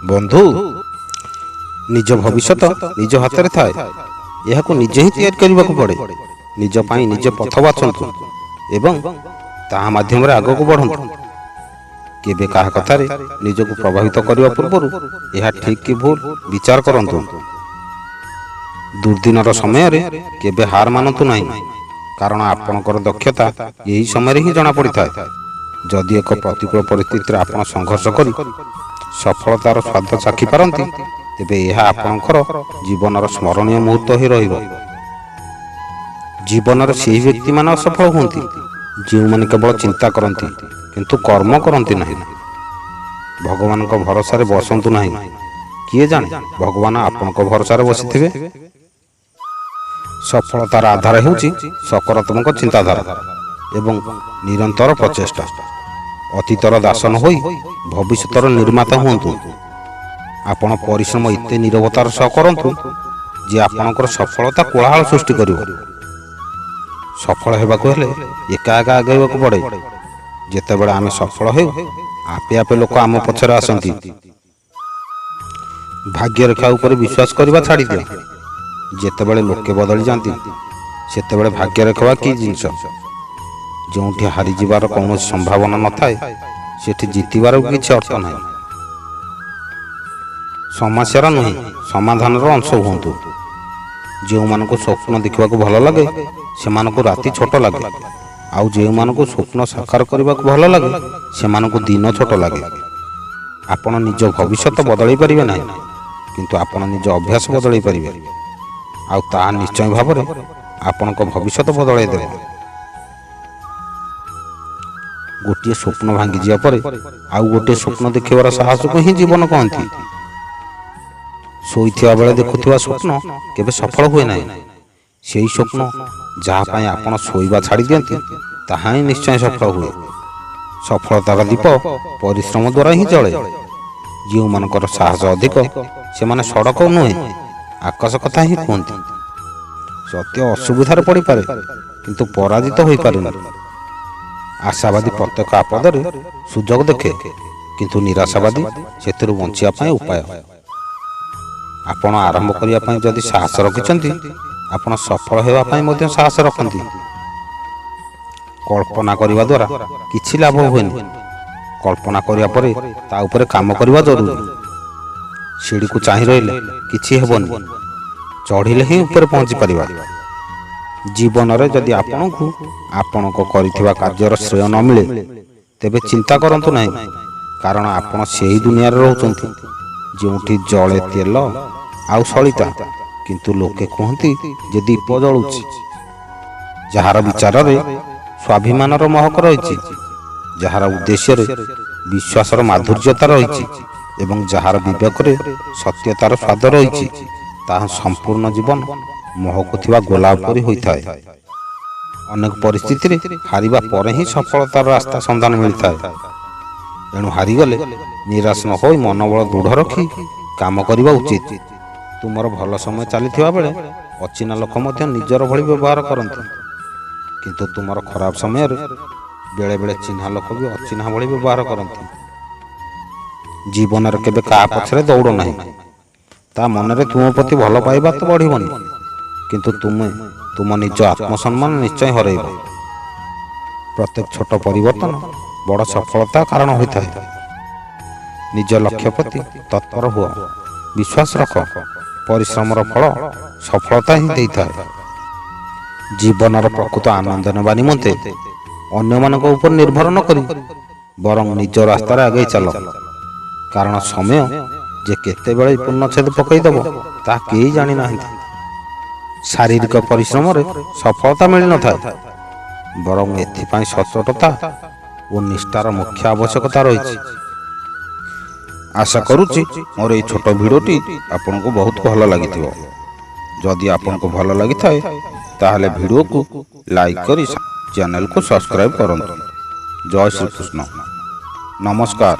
ବନ୍ଧୁ, ନିଜ ଭବିଷ୍ୟତ ନିଜ ହାତରେ ଥାଏ। ଏହାକୁ ନିଜେ ହିଁ ତିଆରି କରିବାକୁ ପଡ଼େ। ନିଜ ପାଇଁ ନିଜେ ପଥ ବାଛନ୍ତୁ ଏବଂ ତାହା ମାଧ୍ୟମରେ ଆଗକୁ ବଢ଼ନ୍ତୁ। କେବେ କାହା କଥାରେ ନିଜକୁ ପ୍ରଭାବିତ କରିବା ପୂର୍ବରୁ ଏହା ଠିକ୍ କି ଭୁଲ ବିଚାର କରନ୍ତୁ। ଦୁର୍ଦିନର ସମୟରେ କେବେ ହାର ମାନନ୍ତୁ ନାହିଁ, କାରଣ ଆପଣଙ୍କର ଦକ୍ଷତା ଏହି ସମୟରେ ହିଁ ଜଣାପଡ଼ିଥାଏ। ଯଦି ଏକ ପ୍ରତିକୂଳ ପରିସ୍ଥିତିରେ ଆପଣ ସଂଘର୍ଷ କରି ସଫଳତାର ସ୍ୱାଦ ଚାଖିପାରନ୍ତି, ତେବେ ଏହା ଆପଣଙ୍କର ଜୀବନର ସ୍ମରଣୀୟ ମୁହୂର୍ତ୍ତ ହୋଇ ରହିବ। ଜୀବନରେ ସେହି ବ୍ୟକ୍ତିମାନେ ଅସଫଳ ହୁଅନ୍ତି, ଯେଉଁମାନେ କେବଳ ଚିନ୍ତା କରନ୍ତି କିନ୍ତୁ କର୍ମ କରନ୍ତି ନାହିଁ। ଭଗବାନଙ୍କ ଭରସାରେ ବସନ୍ତୁ ନାହିଁ, କିଏ ଜାଣେ ଭଗବାନ ଆପଣଙ୍କ ଭରସାରେ ବସିଥିବେ। ସଫଳତାର ଆଧାର ହେଉଛି ସକାରାତ୍ମକ ଚିନ୍ତାଧାରା ଏବଂ ନିରନ୍ତର ପ୍ରଚେଷ୍ଟା। ଅତୀତର ଦାସ ନ ହୋଇ ଭବିଷ୍ୟତର ନିର୍ମାତା ହୁଅନ୍ତୁ। ଆପଣ ପରିଶ୍ରମ ଏତେ ନିରବତାର ସହ କରନ୍ତୁ ଯେ ଆପଣଙ୍କର ସଫଳତା କୋଳାହଳ ସୃଷ୍ଟି କରିବ। ସଫଳ ହେବାକୁ ହେଲେ ଏକା ଏକା ଆଗେଇବାକୁ ପଡ଼େ। ଯେତେବେଳେ ଆମେ ସଫଳ ହେଉ, ଆପେ ଆପେ ଲୋକ ଆମ ପଛରେ ଆସନ୍ତି। ଭାଗ୍ୟରେଖା ଉପରେ ବିଶ୍ୱାସ କରିବା ଛାଡ଼ିଦିଅ। ଯେତେବେଳେ ଲୋକେ ବଦଳି ଯାଆନ୍ତି, ସେତେବେଳେ ଭାଗ୍ୟରେଖା ବା କି ଜିନିଷ? ଯେଉଁଠି ହାରିଯିବାର କୌଣସି ସମ୍ଭାବନା ନଥାଏ, ସେଠି ଜିତିବାର ବି କିଛି ଅର୍ଥ ନାହିଁ। ସମସ୍ୟାର ନୁହେଁ, ସମାଧାନର ଅଂଶ ହୁଅନ୍ତୁ। ଯେଉଁମାନଙ୍କୁ ସ୍ୱପ୍ନ ଦେଖିବାକୁ ଭଲ ଲାଗେ, ସେମାନଙ୍କୁ ରାତି ଛୋଟ ଲାଗେ, ଆଉ ଯେଉଁମାନଙ୍କୁ ସ୍ୱପ୍ନ ସାକାର କରିବାକୁ ଭଲ ଲାଗେ, ସେମାନଙ୍କୁ ଦିନ ଛୋଟ ଲାଗେ। ଆପଣ ନିଜ ଭବିଷ୍ୟତ ବଦଳାଇ ପାରିବେ ନାହିଁ, କିନ୍ତୁ ଆପଣ ନିଜ ଅଭ୍ୟାସ ବଦଳାଇ ପାରିବେ, ଆଉ ତାହା ନିଶ୍ଚୟ ଭାବରେ ଆପଣଙ୍କ ଭବିଷ୍ୟତ ବଦଳାଇ ଦେବ। ଗୋଟିଏ ସ୍ୱପ୍ନ ଭାଙ୍ଗିଯିବା ପରେ ଆଉ ଗୋଟିଏ ସ୍ୱପ୍ନ ଦେଖିବାର ସାହସକୁ ହିଁ ଜୀବନ କହନ୍ତି। ଶୋଇଥିବା ବେଳେ ଦେଖୁଥିବା ସ୍ୱପ୍ନ କେବେ ସଫଳ ହୁଏ ନାହିଁ। ସେହି ସ୍ୱପ୍ନ ଯାହା ପାଇଁ ଆପଣ ଶୋଇବା ଛାଡ଼ି ଦିଅନ୍ତି, ତାହା ହିଁ ନିଶ୍ଚୟ ସଫଳ ହୁଏ। ସଫଳତାର ଦୀପ ପରିଶ୍ରମ ଦ୍ୱାରା ହିଁ ଜଳେ। ଯେଉଁମାନଙ୍କର ସାହସ ଅଧିକ, ସେମାନେ ସଡ଼କ ନୁହେଁ, ଆକାଶ କଥା ହିଁ କୁହନ୍ତି। ସତ୍ୟ ଅସୁବିଧାରେ ପଡ଼ିପାରେ, କିନ୍ତୁ ପରାଜିତ ହୋଇପାରେନି। ଆଶାବାଦୀ ପ୍ରତ୍ୟେକ ଆପଦରେ ସୁଯୋଗ ଦେଖେ, କିନ୍ତୁ ନିରାଶାବାଦୀ ସେଥିରୁ ବଞ୍ଚିବା ପାଇଁ ଉପାୟ। ଆପଣ ଆରମ୍ଭ କରିବା ପାଇଁ ଯଦି ସାହସ ରଖିଛନ୍ତି, ଆପଣ ସଫଳ ହେବା ପାଇଁ ମଧ୍ୟ ସାହସ ରଖନ୍ତି। କଳ୍ପନା କରିବା ଦ୍ୱାରା କିଛି ଲାଭ ହୁଏନି। କଳ୍ପନା କରିବା ପରେ ତା ଉପରେ କାମ କରିବା ଜରୁରୀ। ସିଡ଼ିକୁ ଚାହିଁ ରହିଲେ କିଛି ହେବନି, ଚଢ଼ିଲେ ହିଁ ଉପରେ ପହଞ୍ଚି ପାରିବା। ଜୀବନରେ ଯଦି ଆପଣଙ୍କୁ ଆପଣଙ୍କ କରିଥିବା କାର୍ଯ୍ୟର ଶ୍ରେୟ ନ ମିଳେ, ତେବେ ଚିନ୍ତା କରନ୍ତୁ ନାହିଁ, କାରଣ ଆପଣ ସେହି ଦୁନିଆରେ ରହୁଛନ୍ତି ଯେଉଁଠି ଜଳେ ତେଲ ଆଉ ସଳିତା, କିନ୍ତୁ ଲୋକେ କୁହନ୍ତି ଯେ ଦୀପ ଜଳୁଛି। ଯାହାର ବିଚାରରେ ସ୍ୱାଭିମାନର ମହକ ରହିଛି, ଯାହାର ଉଦ୍ଦେଶ୍ୟରେ ବିଶ୍ୱାସର ମାଧୁର୍ଯ୍ୟତା ରହିଛି ଏବଂ ଯାହାର ବିବେକରେ ସତ୍ୟତାର ସ୍ୱାଦ ରହିଛି, ତାହା ସମ୍ପୂର୍ଣ୍ଣ ଜୀବନ ମହକୁଥିବା ଗୋଲାପ ପରି ହୋଇଥାଏ। ଅନେକ ପରିସ୍ଥିତିରେ ହାରିବା ପରେ ହିଁ ସଫଳତାର ରାସ୍ତା ସନ୍ଧାନ ମିଳିଥାଏ। ଏଣୁ ହାରିଗଲେ ନିରାଶ ନ ହୋଇ ମନୋବଳ ଦୃଢ଼ ରଖି କାମ କରିବା ଉଚିତ। ତୁମର ଭଲ ସମୟ ଚାଲିଥିବା ବେଳେ ଅଚିହ୍ନା ଲୋକ ମଧ୍ୟ ନିଜର ଭଳି ବ୍ୟବହାର କରନ୍ତି, କିନ୍ତୁ ତୁମର ଖରାପ ସମୟରେ ବେଳେବେଳେ ଚିହ୍ନା ଲୋକ ବି ଅଚିହ୍ନା ଭଳି ବ୍ୟବହାର କରନ୍ତି। ଜୀବନରେ କେବେ କାହା ପଛରେ ଦୌଡ଼ ନାହିଁ। ତା ମନରେ ତୁମ ପ୍ରତି ଭଲ ପାଇବା ତ ବଢ଼ିବନି, କିନ୍ତୁ ତୁମେ ତୁମ ନିଜ ଆତ୍ମସମ୍ମାନ ନିଶ୍ଚୟ ହରାଇବ। ପ୍ରତ୍ୟେକ ଛୋଟ ପରିବର୍ତ୍ତନ ବଡ଼ ସଫଳତା କାରଣ ହୋଇଥାଏ। ନିଜ ଲକ୍ଷ୍ୟ ପ୍ରତି ତତ୍ପର ହୁଅ, ବିଶ୍ୱାସ ରଖ, ପରିଶ୍ରମର ଫଳ ସଫଳତା ହିଁ ଦେଇଥାଏ। ଜୀବନର ପ୍ରକୃତ ଆନନ୍ଦ ନେବା ନିମନ୍ତେ ଅନ୍ୟମାନଙ୍କ ଉପରେ ନିର୍ଭର ନ କରି ବରଂ ନିଜ ରାସ୍ତାରେ ଆଗେଇ ଚାଲ, କାରଣ ସମୟ ଯେ କେତେବେଳେ ପୂର୍ଣ୍ଣଚ୍ଛେଦ ପକାଇଦେବ, ତାହା କେହି ଜାଣିନାହାନ୍ତି। ଶାରୀରିକ ପରିଶ୍ରମରେ ସଫଳତା ମିଳିନଥାଏ, ବରଂ ଏଥିପାଇଁ ସଚ୍ଚୋଟତା ଓ ନିଷ୍ଠାର ମୁଖ୍ୟ ଆବଶ୍ୟକତା ରହିଛି। ଆଶା କରୁଛି ମୋର ଏଇ ଛୋଟ ଭିଡ଼ିଓଟି ଆପଣଙ୍କୁ ବହୁତ ଭଲ ଲାଗିଥିବ। ଯଦି ଆପଣଙ୍କୁ ଭଲ ଲାଗିଥାଏ, ତାହେଲେ ଭିଡ଼ିଓକୁ ଲାଇକ୍ କରି ଚ୍ୟାନେଲକୁ ସବସ୍କ୍ରାଇବ୍ କରନ୍ତୁ। ଜୟ ଶ୍ରୀକୃଷ୍ଣ। ନମସ୍କାର।